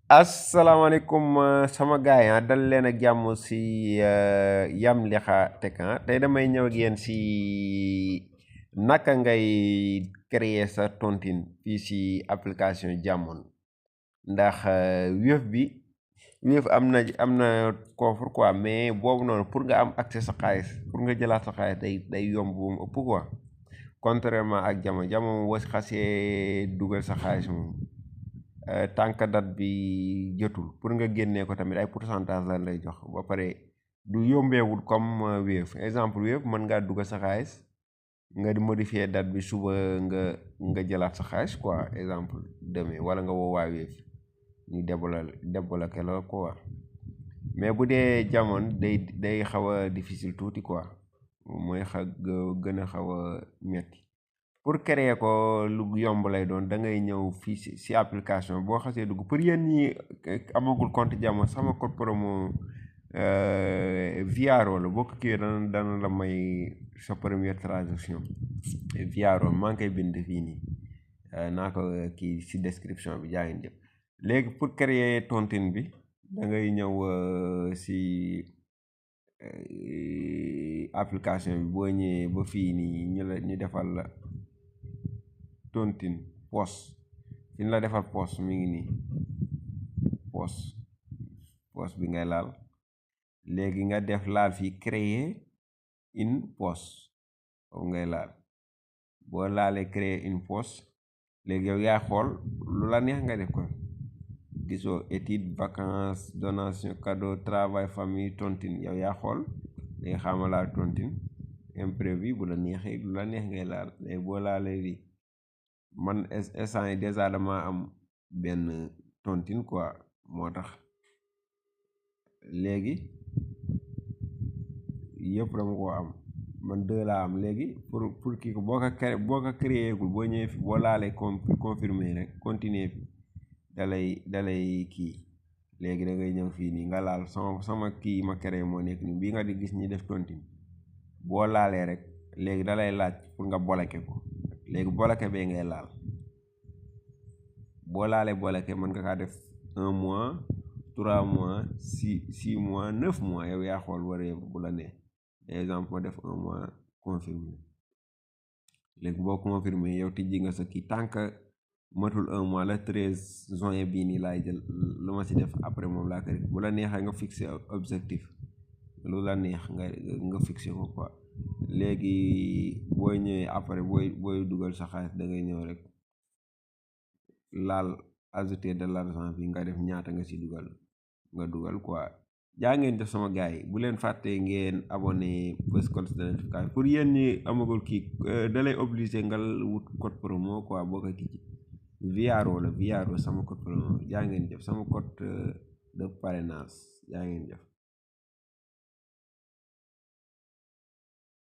asalaamaaleykum sama gaay dal leen ak jàmm si Yam Lixa Tech tey damay ñëw ak yéen si naka ngay créer sa tontine fii si application Jamon ndax Wave am na coffre quoi, mais boobu noonu pour nga am accès sa xaalis pour nga jëlaat sa xaalis day yomb bu mu ëpp quoi, contrairement ak Jamon boo si xasee dugal sa xaalis moom tant que date bi jotul pour nga génnee ko tamit ay pourcentage lan lay jox ba pare du yombeewul comme Wave. Exemple Wave mën ngaa dugal sa xaalis nga di modifier date bi suba nga jëlaat sa xaalis quoi, exemple demain wala nga woo waa Wave ñu débloqué la quoi. mais bu dee Jamon day xaw a difficile tuuti quoi, mooy gën a xaw a metti. pour créer ko lu yomb lay doon da ngay ñëw fii si application boo xasee dugg. Pour yéen ñi amagul compte Jamon, sama code promo Viaro la, boo ko kiiwee dana la may sa première transaction Viaro maa ngi koy bind fii nii, naa ko kii si description bi jaa ngeen jëf. léegi pour créer tontine bi da ngay ñëw si application bi, boo ñëwee ba fii nii ñu defal la tontine post, fi ñu la defal post mi ngi nii, post bi ngay laal. léegi nga def laal fii créer une post, foofu ngay laal. boo laalee créer une post, léegi yow yaa xool lu la neex nga def ko. gisoo études, vacances, donation, cadeau, travail, famille, tontine, yow yaa xool. léegi xaama laal tontine imprévu, bu la neexee lu la neex ngay laal. léegi boo laalee lii, man instant yi dèjà dama am benn tontine quoi, moo tax léegi yëpp dama ko am, man 2 laa am. léegi pour kii ko boo ko créé gul, boo ñëwee fi boo laalee confirmer rek continuer fi dalay kii. léegi da ngay ñëw fii nii nga laal sama kii ma créé moo nekk nii bii nga di gis ñi def tontine. boo laalee rek léegi dalay laaj pour nga bloqué ko. léegi bloqué bee ngay laal. boo laalee bloqué mën nga kaa def 1 mois, 3 mois, 6 mois, 9 mois, yow yaa xool waree bu la ne. exemple ma def 1 mois confirmé. léegi boo confirmé yow tijji nga sa kii, tant que matul 1 mois la 13 juin bii nii laay jël lu ma si def après moom laa ko def. bu la neexee nga fixé objectif, lu la neex nga fixé ko quoi. léegi booy ñëwee après booy dugal sa xaalis da ngay ñëw rek laal ajouter de l'argent bi nga def ñaata nga si dugal quoi. jaa ngeen def sama gars yi, bu leen fàttee ngeen abonné bës cloche de notification. pour yéen ñi amagul kii da lay obligé nga wut code promo quoi, boo ko kii Viaro sama code promo. jaa ngeen jëf sama code de parrainage. jaa ngeen jëf.